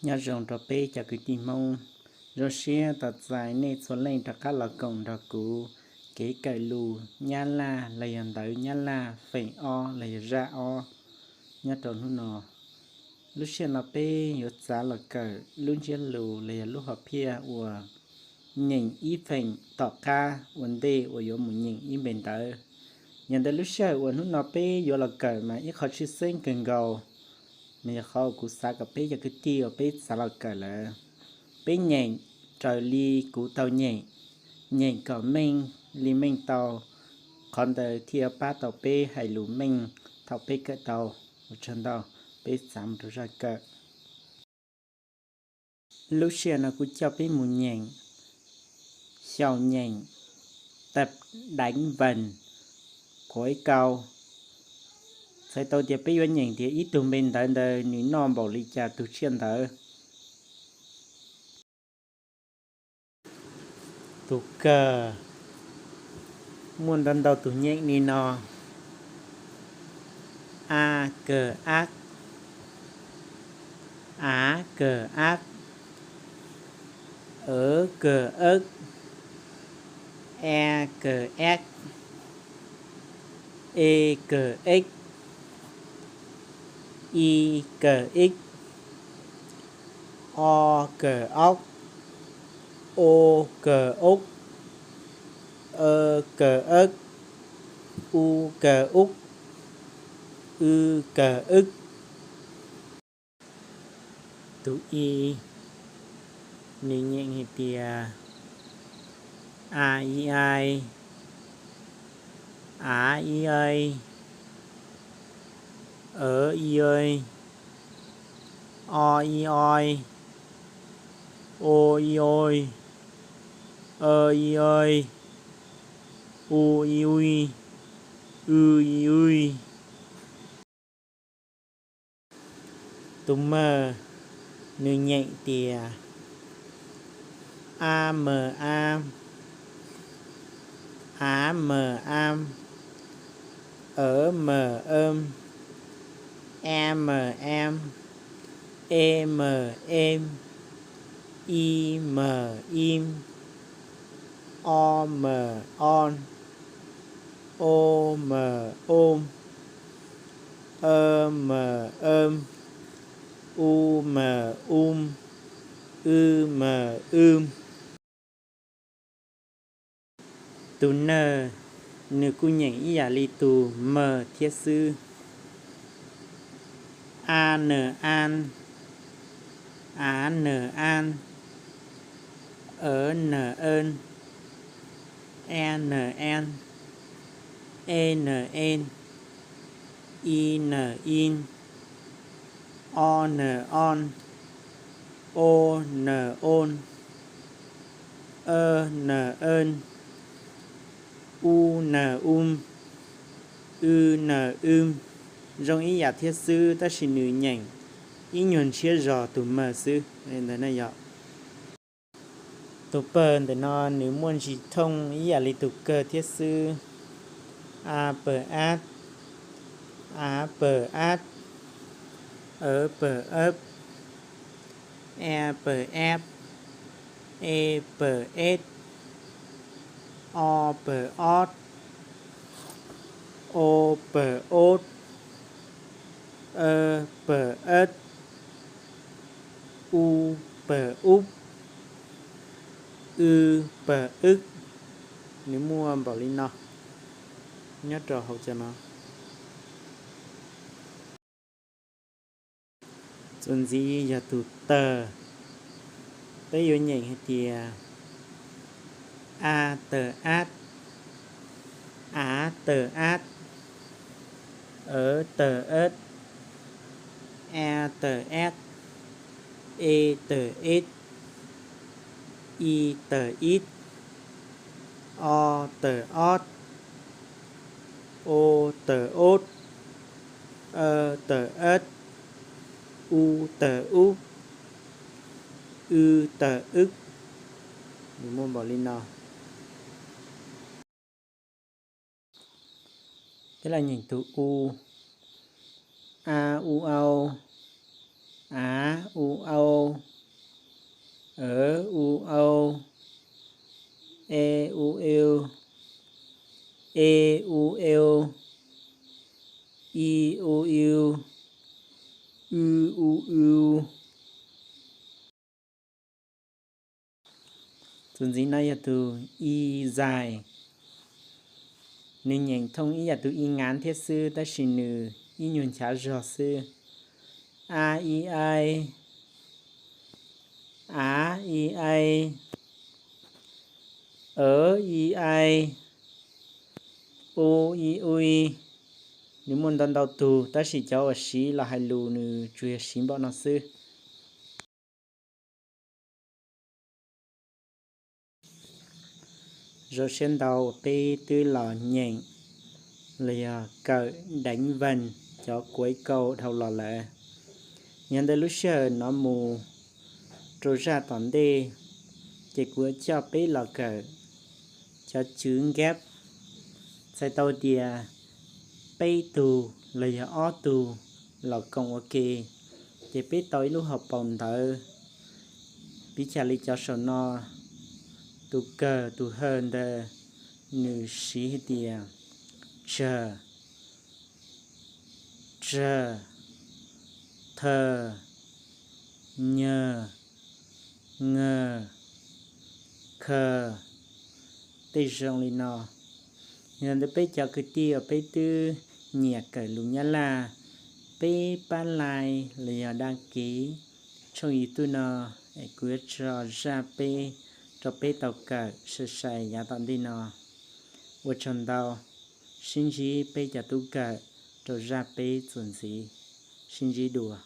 Nyob zoo rau peb cov kwv tij Hmoob, zoo siab tos txais nej txhua leej rov qab los koom nrog kuv kev kawm lus Nyab Laj los yog ntawv Nyab Laj feem ob los yog zaj ob nyob rau hnub no. Lub sij hawm no peb yuav txav los kawm lub ntsiab lus los yog lub hom phiaj uas nyeem ib feem tom qab ua ntej uas yuav mus nyeem ib npe ntawv. Yog ntawd lub sij hawm uas hnub no peb yuav los kawm mas ib qho tshwj xeeb kawg nkaus, mas yog qhov uas kuv xav kom peb cov kwv tij uas peb txav los kawm lawm, peb nyeem raws li kuv tau nyeem, nyeem kom meej li meej tau, qhov ntawd thiaj pab tau peb hais lus meej thaum peb kawm tau. Ua tsaug ntau, peb txav mus rau zaj kawm. Lub sij hawm no kuv coj peb mus nyeem, xyaum nyeem, tập đánh vần, quái câu. Txhais tau tias peb yuav nyeem tias ib tug npe ntawv ntawd nws noj npaum li cas tus tsiaj ntawd. Tus kawg, muaj ntau ntau tus nyeem li no: a kawg ak, a kawg ak, ơ kawg ëk, e kawg ek, e kawg ek, i kawg ik, o kawg ok, o kawg ok, ơ kawg ëk, u kawg uk, w kawg wk. Tus i, nws nyeem hais tias a i ai, a i ai, ơ i ơi, o i oi, o i oi, ơ i ơi, u i ui, w i ui. Tus m, nws nyeem tias a m a, a m a, ơ m ơm, e m em, e m em, i m im, o m on, o m om, ơ m ơm, u m um, w m wm. Tus n, nws kuj nyeem ib yam li tus m thiab xwb. A n an, a n an, ơ n ơn, e n en, e n en, i n in, o n on, o n ôn, ơ n ơn, u n um, w n wm. Zoo ib yam thiab xwb tab sis nws nyeem ib nyuag ntshiab zog tus m xwb. Ntawd yog tus p ntawm no nws muaj ntsis thooj ib yam li tus k thiab xwb. A p at, a p at, ơ p ớp, e p ep, e p et, o p ot, o p ot, ơ p ët, u p ub, w p wb. Nws muaj npaum li no nyob rau hauv cov no. Txuas ntxiv yog tus t, peb yuav nyeem hais tias a t at, a t at, ơ t ët, e t et, e t et, i t it, o t ot, o t ot, ơ t ët, u t ub, w t wb. Nws muaj npaum li no. Peb los nyeem tus u. A u au, a u au, e, u, au, e, u, eu, e, u, eu, i, u, iu, u, u, u. Txuas ntxiv no yog tus i zais, nws nyeem thooj ib yam tus i ngav thiab xwb tab sis nws ib nyuag nchav zog xwb. A, i, ai, a, i, ai, e, i, ai, u, i, ui. Nws muaj ntau ntau tug tab sis cov uas siv los hais lus nws tsuas yog siv npaum no xwb. Zoo siab ntau uas peb twb los nyeem los yog kawm deev vees cov kuav kauj dhau los lawm. Yog ntawm lub sij hawm no mus rau zaj tom ntej, ces kuv yuav coj peb los kawm cov cwv nkab. Txhais tau tias peb tug los yog ob tug los koom ua ke, ces peb tau ib lub hauv paus ntawv. Piv xam li cov saum no, tus kawg tus hawg ntawd nws siv hais tias tsawg, tsawg, thawg, nyawg, ngawg, khawg, tej zoo li no. Yog ntawd peb cov kwv tij uas peb twb nyiam kawm lus Nyab Laj, peb pab like los yog đăng ký tshooj YouTube no, es kuv yuav tso zaj peb rau peb tau kawm sai sai yav tom ntej no. Ua tsaug ntau, sib ntsib peb cov tub kawm rau zaj peb txuas ntxiv, sib ntsib dua.